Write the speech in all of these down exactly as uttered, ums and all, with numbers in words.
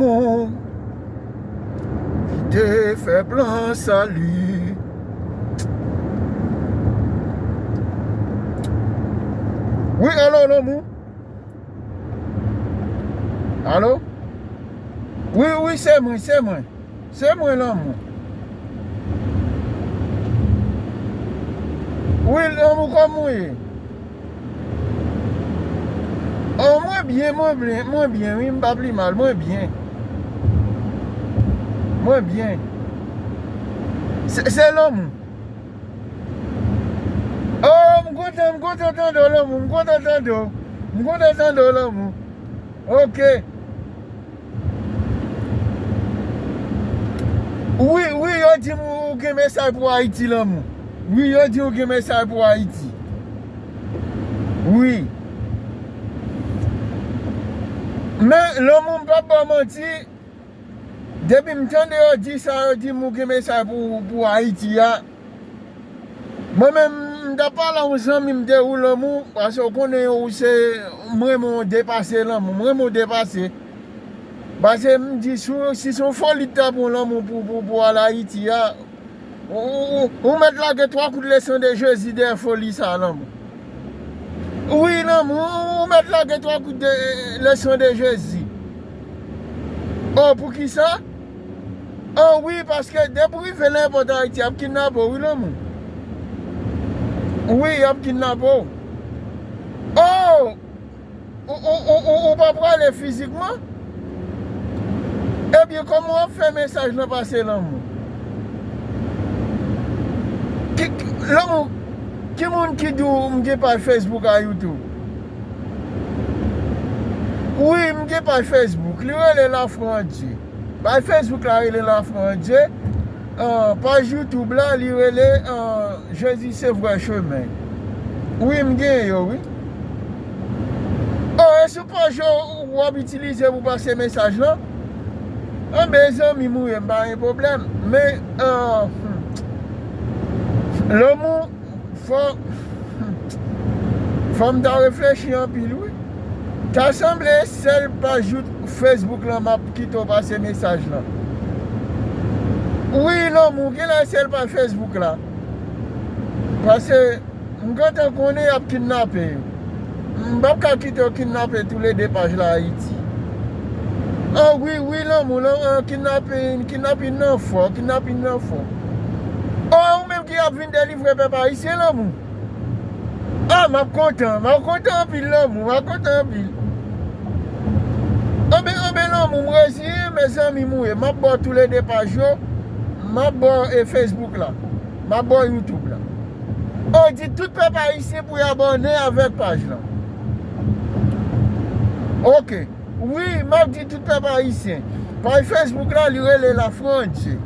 Ou te fè plan sali. Wi, alo, lanmou. Alo? Wi, wi, se mwen, se mwen. Se mwen, lanmou. Wi, lanmou, kòman w ye? Oh, mwen byen, mwen byen, mwen byen, wi, m pa pi mal, mwen byen. Mwen byen. Se, se lanmou. Oh, m kontan, m kontan tande w, lanmou, m kontan tande w. M kontan tande w, lanmou. Ok. Wi, wi, yo di m ou gen mesaj pou Ayiti, lanmou. Wi, yo di ou gen mesaj pou Ayiti. Wi. Men, lanmou, m p ap ba w manti, depi m tande yo di sa, yo di m ou gen mesaj pou, pou Ayiti a. Mwen menm, m t ap pale a yon zanmi m te ou, lanmou, paske w konnen ou se, m renmen w depase, lanmou, m renmen w depase. Paske m di, si w, si se yon foli t ap pran, lanmou, pou, pou, pou al Ayiti a, ou, ou, ou, ou mèt lage twa kout lesan de Jezi dèyè foli sa, lanmou. Wi, lanmou, ou, ou mèt lage twa kout de, lesan de Jezi. Oh, poukisa? Oh, wi, paske depi w rive nan èpòt Ayiti, y ap kidnape w, wi, lanmou. Wi, y ap kidnape w. Oh! Ou, ou, ou, ou, ou pa prale fizikman? Ebyen, kòman w ap fè mesaj lan pase, lanmou? Ki, ki, lanmou, ki moun ki di w m gen paj Facebook a YouTube? Wi, m gen paj Facebook. Li rele Lafwa an Dye. Paj Facebook la rele Lafwa an Dye. Ah, paj YouTube la, li rele, ah, Jezi se vrè chemen. Wi, m gen yo, wi. Oh, e sou paj yo w ap itilize pou pase mesaj lan? Anben, zanmi m ou ye, m pa gen pwoblèm. Men, ah, hmm. Lanmou, fò, fò m ta reflechi anpil, wi. Ta sanble sèl paj YouTube, Facebook lan m ap kite w pase mesaj lan. Wi, lanmou, genlè sèl paj Facebook la. Paske m gentan konnen y ap kidnape yo. M p ap ka kite yo kidnape toulede paj la Ayiti. Ah, wi, wi, lanmou, lan, ah, kidnapin, kidnapin nan fò, kidnapin nan fò. Oh, ou menm ki ap vin delivre pèp ayisyen, lanmou. Ah, m ap kontan, m ap kontan anpil, lanmou, m ap kontan anpil. Anben, anben, lanmou, m reziyen, mezanmi, m ou ye. M ap ba w toulede paj yo, m ap ba w, e, Facebook la, m ap ba w YouTube la. Oh, di tout pèp ayisyen pou y abòne avèk paj lan. Ok. Wi, m ap di tout pèp ayisyen. Paj Facebook la, li rele Lafwa an Dye.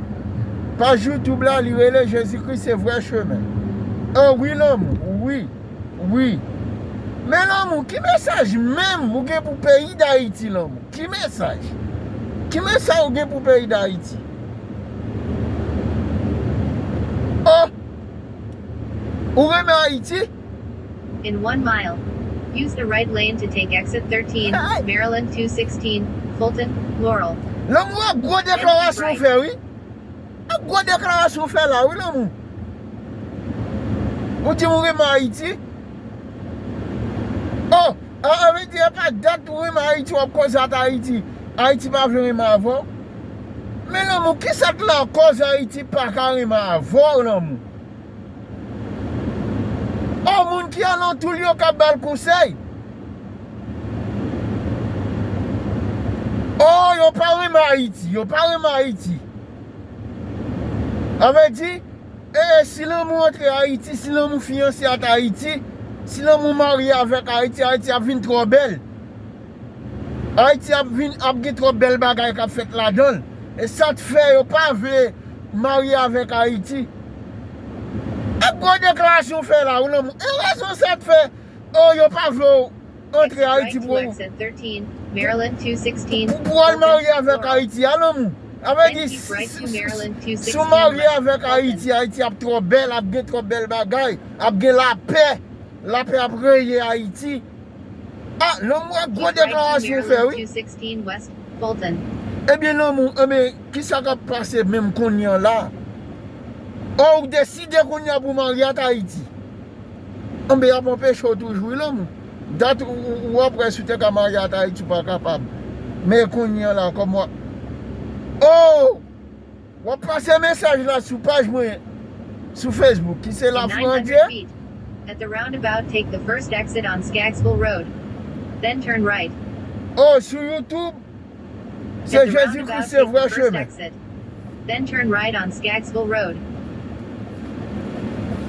Paj YouTube la, li rele Jezi Kris se vrè chemen. Ah, wi, lanmou, wi, wi. Men, lanmou, ki mesaj menm ou gen pou peyi Dayiti, lanmou? Ki mesaj? Ki mesaj ou gen pou peyi Dayiti? Oh! Ou renmen Ayiti? In one mile, use the right lane to take exit thirteen, Maryland two sixteen, Fulton, Laurel. Lanmou, a gwo deklarasyon w fè, wi. A gwo deklarasyon w fè la, wi, lanmou. Ou di ou renmen Ayiti. Oh, a, a vle di, e pa dat ou renmen Ayiti, w ap koze ak Ayiti. Ayiti pa vle renmen avè w. Men, lanmou, kisa k lakòz Ayiti pa ka renmen avè w, lanmou? Oh, moun ki alantou l yo k ap ba l konsèy. Oh, yo pa renmen Ayiti, yo pa renmen Ayiti. A vle di, e, e, si lanmou antre Ayiti, si lanmou fiyanse ak Ayiti, si lanmou marye avèk Ayiti, Ayiti ap vin twò bèl. Ayiti ap vin, ap gen twòp bèl bagay k ap fèt ladan l. E sa k fè yo pa vle marye avèk Ayiti. E gwo deklarasyon w fè la, wi, lanmou. E rezon sa k fè, oh, yo pa vle w antre Ayiti pou, pou, pou w al marye avèk Ayiti a, lanmou. A vle di, si, si, si, si w marye avèk Ayiti, Ayiti ap twò bèl, ap gen twòp bèl bagay, ap gen lapè. Lapè ap reye Ayiti. Ah, lanmou, a gwo deklarasyon w fè, wi. Two sixteen West Fulton. Ebyen, lanmou, ebyen, kisa k ap pase menm kounye a la? O, ou deside kounye a pou w marye ak Ayiti. Anben, y ap anpeche w toujou, wi, lanmou. Dat ou, ou, ou ap wè si w te ka marye ak Ayiti, ou pa kapab. Men kounye a la, kòman w ap, o! W ap pase mesaj la sou paj mwen, sou Facebook, ki se Lafrandye. At the roundabout, take the first exit on Skaggsville Road. Then turn right. O, sou YouTube, se Jezi Kris se vrè chemen. Then turn right on Skaggsville Road.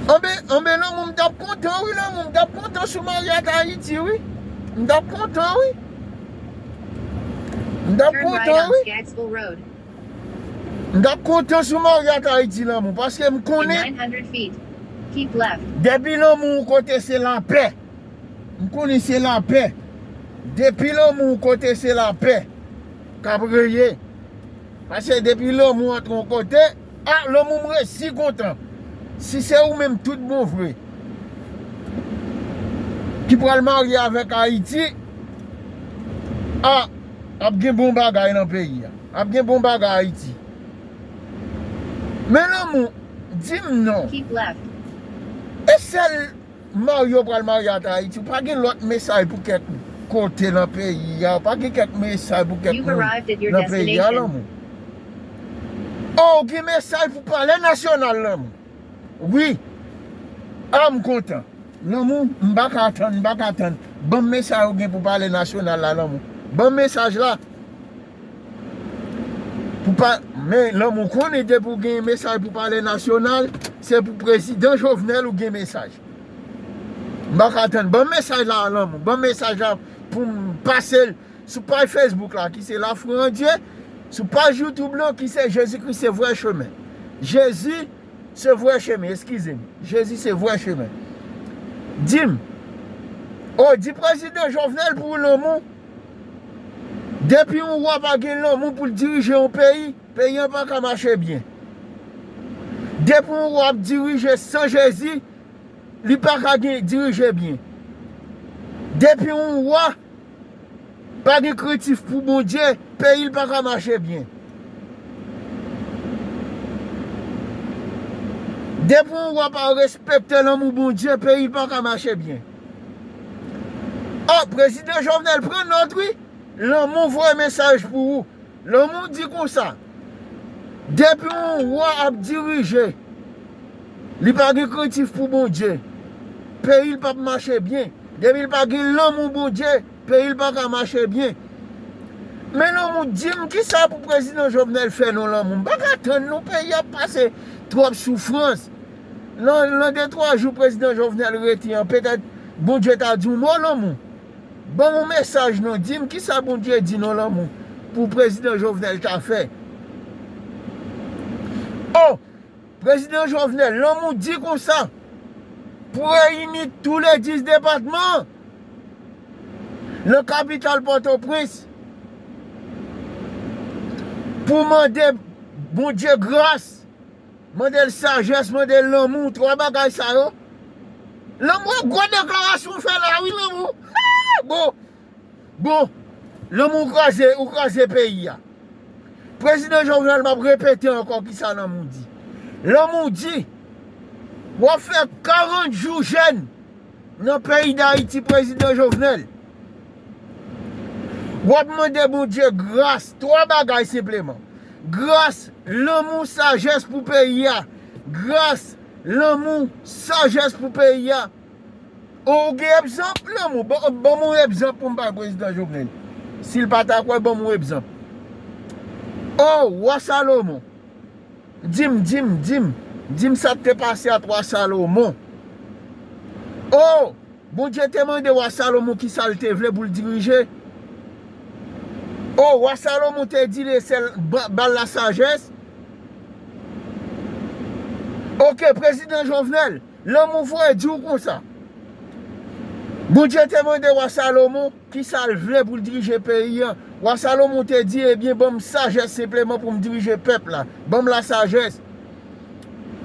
Anben, anben, lanmou, m t ap kontan, wi, lanmou, m t ap kontan si w marye ak Ayiti, wi. M t ap kontan, wi. M t ap kontan, wi. M t ap kontan si w marye ak Ayiti, lanmou, paske m konnen depi lanmou yon kote se lapè. M konnen se lapè. Depi lanmou yon kote se lapè k ap reye. Paske depi lanmou antre yon kote, a, lanmou m resi kontan. Si se ou menm tout bon vre ki pral marye avèk Ayiti, a, ap gen bon bagay nan peyi a. Ap gen bon bagay Ayiti. Men lanmou, di m non. E sèl marye w pral marye ak Ayiti, ou pa gen lòt mesaj pou kèk kote nan peyi a, ou pa gen kèk mesaj pou kèk moun nan peyi a, lanmou. O, ou gen mesaj pou palè nasyonal, lanmou. Wi. A, m kontan. Lanmou, m pa ka tann, m pa ka tann. Ban m mesaj ou gen pou palè nasyonal la, lanmou. Ban m mesaj la. Pou pa, men lanmou konnen depi w gen mesaj pou palè nasyonal, se pou prezidan Jovenel ou gen mesaj. M pa ka tann. Ban m mesaj la, lanmou. Ban m mesaj la pou m pase l sou paj Facebook la, ki se Lafrandye, sou paj YouTube lan, ki se Jezi Kris se vrè chemen. Jezi se vrè chemen, eskize m. Jezi se vrè chemen. Di m, o, di prezidan Jovenel pou w lanmou. Depi yon wa pa gen lanmou pou l dirije yon peyi, peyi an pa ka mache byen. Depi yon wa ap dirije san Jezi, li pa ka gen dirije byen. Depi yon wa pa gen krentif pou Bondye, peyi l pa ka mache byen. Depi yon wa pa respekte lanmou Bondye, peyi l pa ka mache byen. O, prezidan Jovenel, pran nòt, wi. Lanmou voye mesaj pou ou. Lanmou di konsa, depi yon wa ap dirije, li pa gen krentif pou Bondye, peyi l p ap mache byen. Depi l pa gen lanmou Bondye, peyi l pa ka mache byen. Men lanmou, di m kisa pou prezidan Jovenel fè non, lanmou. M pa ka tann non, peyi a ap pase twòp soufrans. Nan, nan de twa jou prezidan Jovenel rete an, petèt Bondye ta di yon mo, lanmou. Ban m yon mesaj non, di m kisa Bondye di non, lanmou, pou prezidan Jovenel ta fè. O, prezidan Jovenel, lanmou di konsa, pou reyini tou le dis depatman nan kapital Pòtoprens, pou mande Bondye gras, mande l sajès, mande l lanmou, twa bagay sa yo. Lanmou, gwo deklarasyon w fè la, wi, lanmou. Ha! Bon, bon, lanmou, ou kraze, ou kraze peyi a. Prezidan Jovenel, m ap repete ankò kisa lanmou di. Lanmou di, w ap fè karant jou jèn nan peyi Dayiti, prezidan Jovenel. W ap mande Bondye gras, twa bagay senpleman. Gras, lanmou, sajès pou peyi a. Gras, lanmou, sajès pou peyi a. O, ou gen egzanp, lanmou? Ban, ban m yon egzanp pou m bay prezidan Jovenel. Si l pa ta kwè, ban m yon egzanp. O, wa Salomon. Di m, di m, di m. Di m sa k te pase ak wa Salomon. O, Bondye te mande wa Salomon kisa l te vle pou l dirije. O, wa Salomon te di l sèl ba, ba l lasajès. Oke, prezidan Jovenel, lanmou voye di w konsa. Bondye te mande wa Salomon kisa l vle pou l dirije peyi a. Wa Salomon te di, ebyen, ban m sajès senpleman pou m dirije pèp la. Ban m lasajès.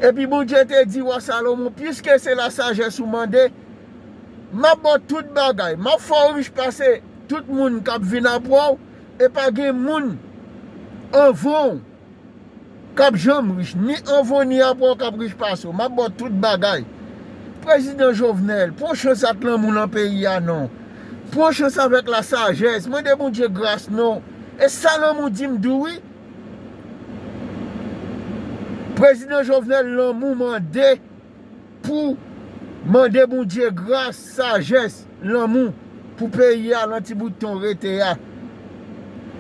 Epi Bondye te di wa Salomon, piske se lasajès ou mande, m ap ba w tout bagay. M ap fè w rich pase tout moun k ap vin apre w, e pa gen moun anvan w k ap janm rich, ni anvan w ni apre w k ap rich pase w. M ap ba w tout bagay. Prezidan Jovenel, pran chans ak lanmou nan peyi a non. Pran chans avèk lasajès. Mande Bondye gras non. E sa lanmou di m di w wi. Prezidan Jovenel, lanmou mande pou mande Bondye gras, sajès, lanmou pou peyi a nan ti bout tan w rete a.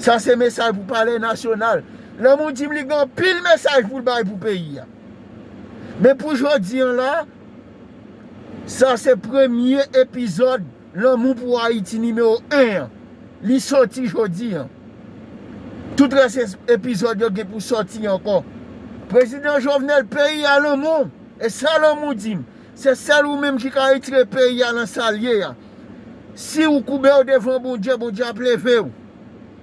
Sa se mesaj pou palè nasyonal. Lanmou di m li gen anpil mesaj pou l bay pou peyi a. Men pou jodi an la, sa se premye epizòd Lanmou pou Ayiti nimewo en an. Li soti jodi an. Tout rès es- epizòd yo gen pou sòti ankò. Prezidan Jovenel, peyi a lanmou. E sa lanmou di m. Se sèl ou menm ki ka retire peyi a nan sa l ye a. Si w koube w devan Bondye, Bondye ap leve w.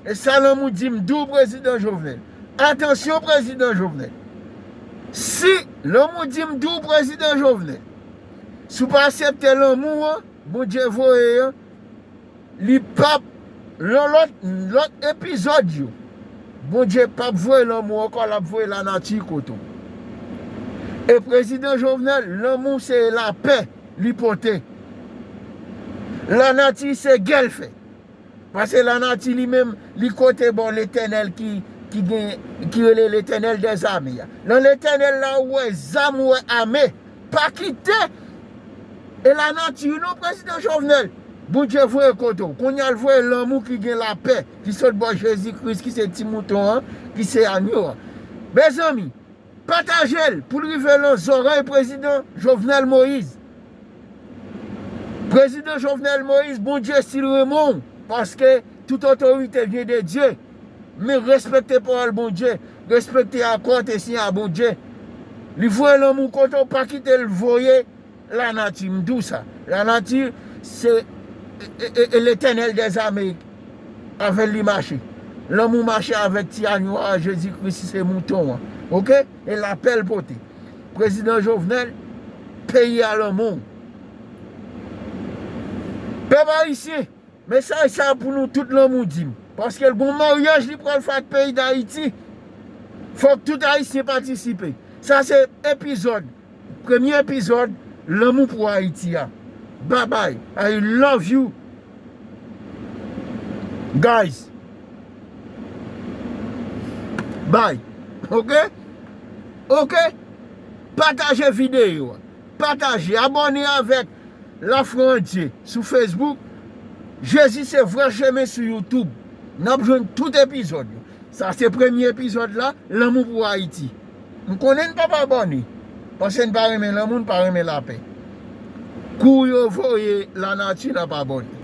E sa lanmou di m di w, Prezidan Jovenel. Atansyon, Prezidan Jovenel. Si lanmou di m di w, Prezidan Jovenel, si w pa aksepte lanmou an, Bondye voye an, li p ap, nan lòt, lòt epizòd yo, Bondye p ap voye lanmou ankò, l ap voye lanati kote w. E Prezidan Jovenel, lanmou se lapè li pote. Lanati se gè l fè. Paske lanati li menm, li kote bò Letènèl ki, ki gen, ki rele Letènèl dèzame a. Nan Letènèl la, ou wè zam, ou wè ame. Pa kite. E lanati non, Prezidan Jovenel. Bondye voye kote w. Kounye a l voye lanmou ki gen lapè, ki sot bò Jezi Kris, ki se ti mouton an, ki se anyo a. Mezanmi, pataje l pou l rive nan zòrèy Prezidan Jovenel Moïse. Prezidan Jovenel Moïse, Bondye, si l renmen w, paske tout otorite vyen de Dye, men respekte pawòl Bondye, respekte akò te siyen a Bondye. Li voye lanmou kote w, pa kite l voye lanati, m di w sa. Lanati, se e, e, e, e Letènèl dèzame avè l li mache. Lanmou mache avèk ti anyo a, Jezi Kris se mouton an. Oke? E lapè l pote. Prezidan Jovenel, peyi a lanmou. Pèp ayisyen, mesaj sa pou nou tout lanmou di m. Paske l gon maryaj li pral fè ak peyi Dayiti. Fòk tout ayisyen patisipe. Sa se epizòd, premye epizòd Lanmou pou Ayiti a. Bye bye. I love you. Guys. Bye. Oke? Oke? Pataje videyo a. Pataje. Abòne avèk Lafwa an Dye sou Facebook. Jezi se vrè chemen sou YouTube. N ap jwenn tout epizòd yo. Sa se premye epizòd la, Lanmou pou Ayiti. M konnen n p ap abòne. Paske n pa renmen lanmou, n pa renmen lapè. Kou yo voye lanati, n ap abòne.